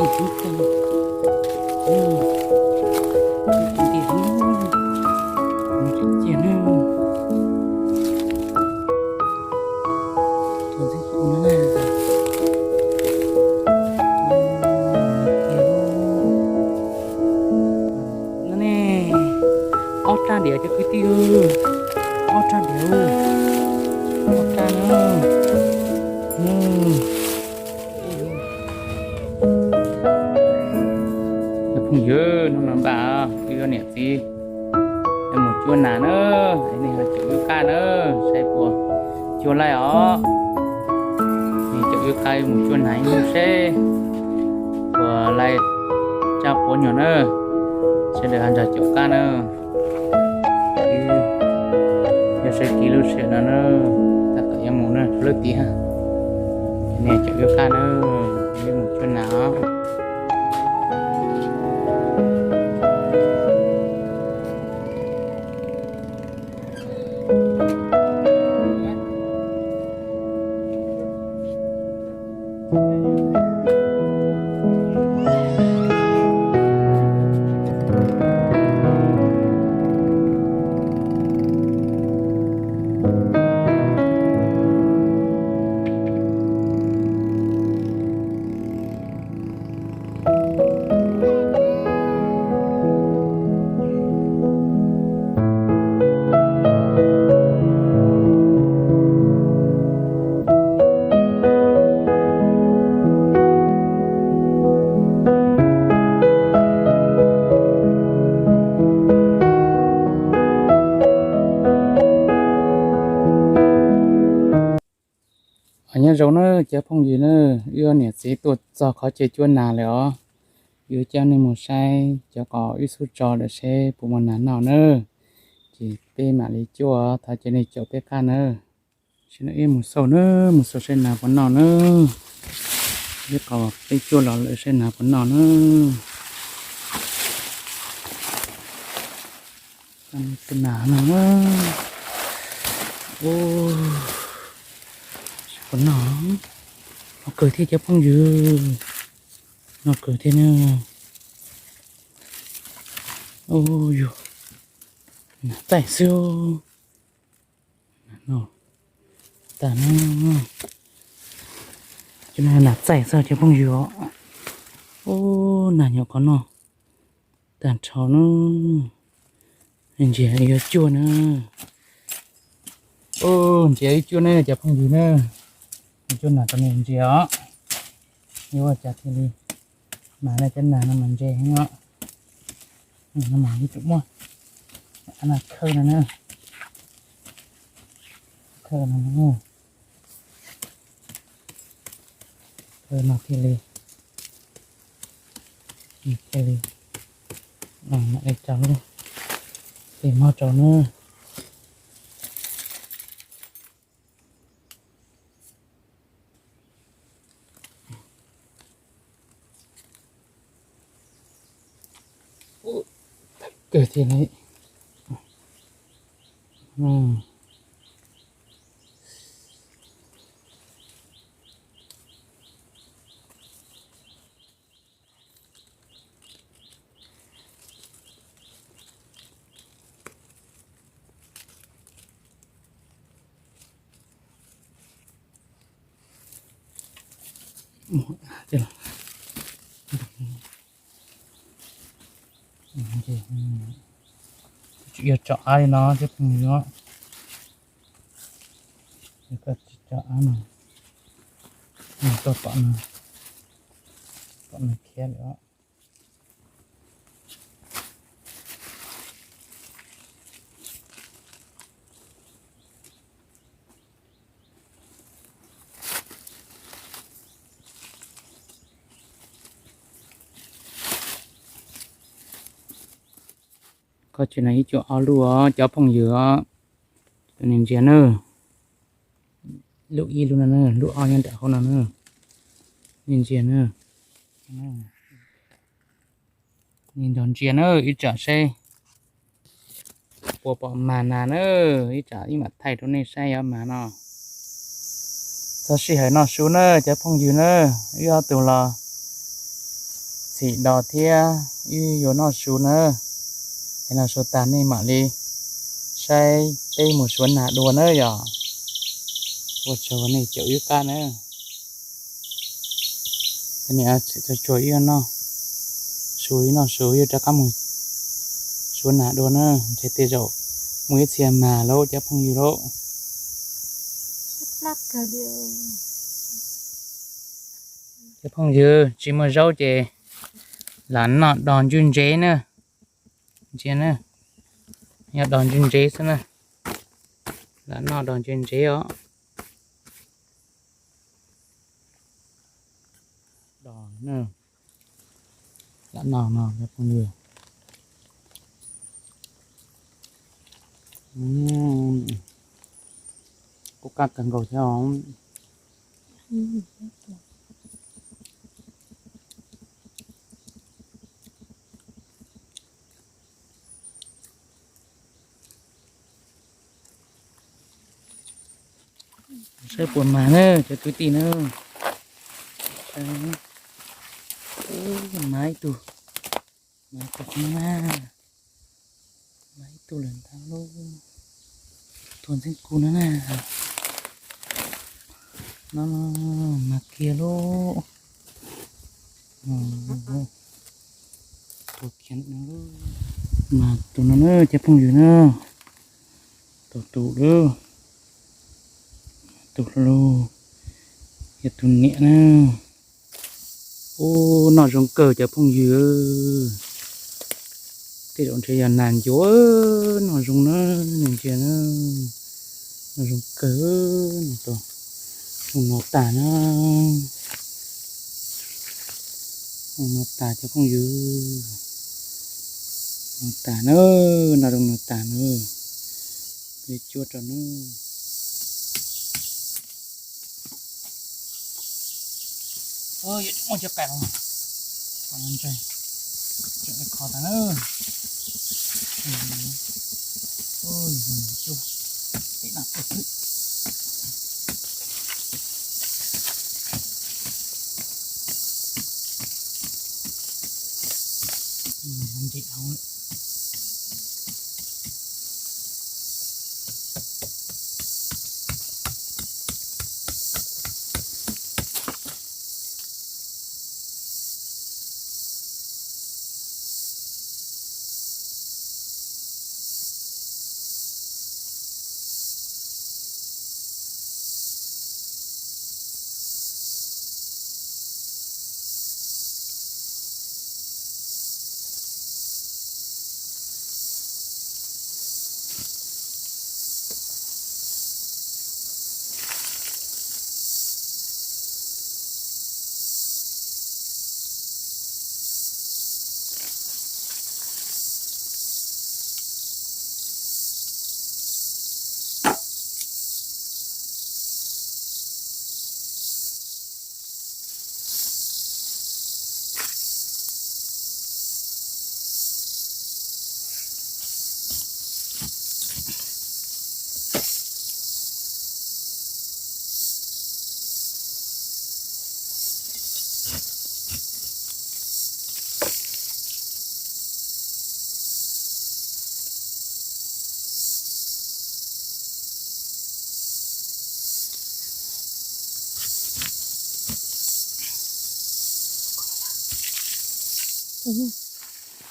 Tus ntxim hlub, tus ntxim hlub, tus ntxim hlub, tus ntxim hlub. Tus ntxim hlub no na, no ne, ob rab diav cov kwv tij, ob rab diav, ob rab na. Cov phooj ywg, hnub no npaj wb niam txiv mus cuab nas na, es nej ho caum wb qab na, saib puas cuab laij os. Nej caum wb qab mus cuab nas ib hnub seb puas laij tsab quav nyuag na, sawv daws ho nrog caum qab na. Yog sawv kev lub sij hawm no na, tab tom yuav mus na, lub tiaj, nej caum wb qab na, wb mus cuab nas os. Nyob zoo na cov phooj ywg na, wb niam txiv tuaj txog qhov chaw cuab nas lawm os. Wb coj nej mus saib cov qos wb xub tso lawm seb puas muaj nas noj na. Ces peb mam li cuab, thov caw nej caum peb qab na. Sim no wb mus xauj na, mus xauj saib nas puas noj na. Ib qos peb cuab los lawm saib nas puas noj na. Tus nas no, ua, puas noj? Noj kawg thiab cov phooj ywg, noj kawg thiab na. Ua, yog nas txaij xwb. Tag no, cov no nas txaij xwb cov phooj ywg os. Ua, nas nyuam qhuav noj tag nrho na. Ntsia yuav cuab na. Ua, ntsia ib cuab na cov phooj ywg na. Cuab nas rau nej ntsia os. Yuav ua cas thiaj li mas, cov nas no mas ntse heev os. No mas ib tug muab nas khawb no na. Khawb no, khawb no thiaj li, thiaj li, mam li rau lub tes mog rau na. Kawg thiab li. Tsis yog tsom av li no thiab phooj ywg. Koj tsis tsom av no, koj pom no, pom no khiav lawm os. Koj tsis na ib cuam ob lub os cov phooj ywg os. Nej ntsia na, lub ib lub no na, lub ob nyob nram hauv no na. Nej ntsia na, nej nrog ntsia na ib tsam seb puas pom mas nas na, ib tsam ib mam thaij rau nej saib yuav mas no. Txog sij hawm noj su na cov phooj ywg na, wb ob tug los tim dos thiab, wb yuav noj su na. Es noj su tag nej mam li saib peb mus suav nas dua na yom. Ua tsaug nej caum wb qab na. Tsuag tsuag wb noj su, wb noj su wb rov qab mus suav nas dua na. Ntshe tej zaum muaj ib txhia mag lauj cov phooj ywg lauj. Cov phooj ywg, tsis muaj zaub ces lam noj dos ntsuj ntsev na. Ntsia na, yog dos ntsuj ntsev xwb na. Lam noj dos ntsuj ntsev os. Dos na, lam noj no cov phooj ywg. Kuj qab kawg nkaus thiab os. Saib puas mag na cov kwv tij na. Saib, ub, mag ib tug, mag ib tug qhov no na, mag ib tug lawm ntag lauj. Tuag ntxeeb kuv no na. No, mag kiag lauj. Tuag kiag no. Mas tus no na cov phooj ywg na, tus tus lub, tus hlub, yog tus niam na. Ub, noj zoo kawg cov phooj ywg. Tej zaum ntshe yog nas ncuav, noj zoo na, ntsia na, noj zoo kawg, noj tag na, noj tag cov phooj ywg, noj tag na, noj zoo noj tag na, peb cuab rau na. Yuav muaj cov qas los, kho tag na.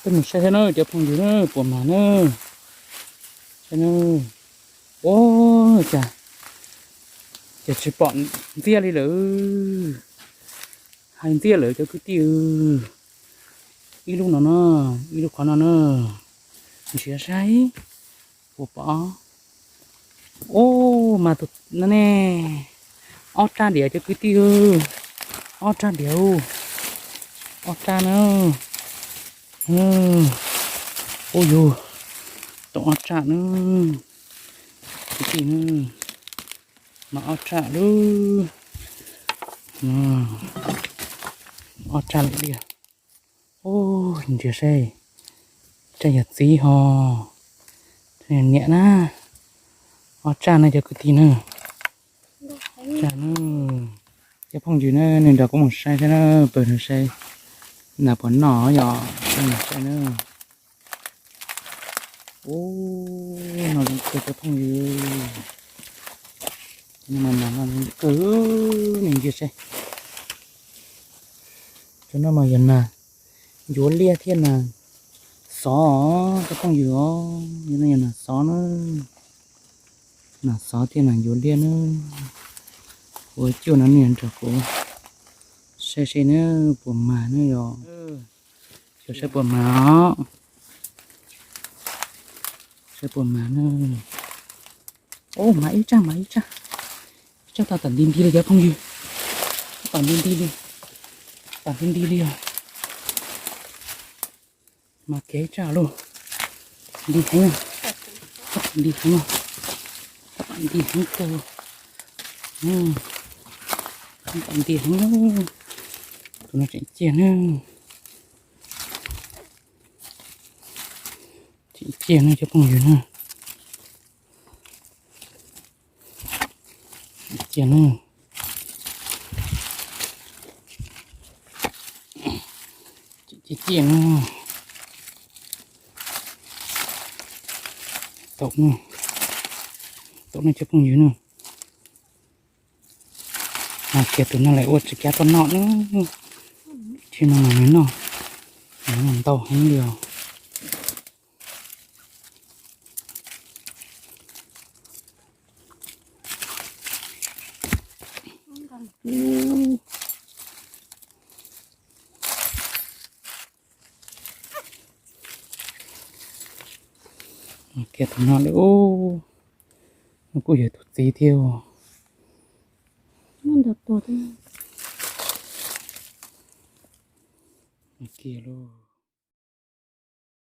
Peb mus saib saib na cov phooj ywg na, puas mag na. Saib na. Ua cas, cas tsis pom ntxiab li lawm. Hais ntxiab lawm cov kwv tij. Ib lub no no, ib lub qhov no na. Nrhiav saib puas pom. Ub, mas tus no ne, ob rab diav cov kwv tij. Ob rab diav, ob rab na. Ub yug, tau ob rab na, kwv tij na. Mas ob rab lub, ob rab lawm tiag. Ub, ntsia seb, rab yog txiv ho, niam na. Ob rab na cov kwv tij na. Rab na, cov phooj ywg na, nej nrog kuv mus saib thiab na, pawg no saib. Nas puas noj yog, saib na. Ub, no zoo kawg cov phooj ywg. Cov no mas nas no zoo kawg, nej ntsia saib. Cov no mas yog nas ncuav liaj thiab nas xov cov phooj ywg os. Yog no yog nas xov na, nas xov thiab nas ncuav liaj na. Kuv cuaj no nej nrog kuv saib seb na, puas mag na yog. Saib puas mag os. Saib puas mag na. Ub, mag ib tsaj, mag ib tsaj. Ib tsaj tau tam nti nti li cov phooj ywg. Tam nti nti li. Tam nti nti li os. Mas kiag ib tsaj lauj. Nti heev, nti heev, nti heev kawg. Nti heev, tus no tseem ciaj na. Tseem ciaj na cov phooj ywg na. Ciaj na. Ciaj, ciaj na. Tau, tau na cov phooj ywg na. Mas kiag tus no lawm ua tsis kav tau noj na. Tsis no mas nws noj, nws noj ntau heev li os. Kiag tus no lawm ub, no kuj yog tus txiv thiab. Kiag lauj.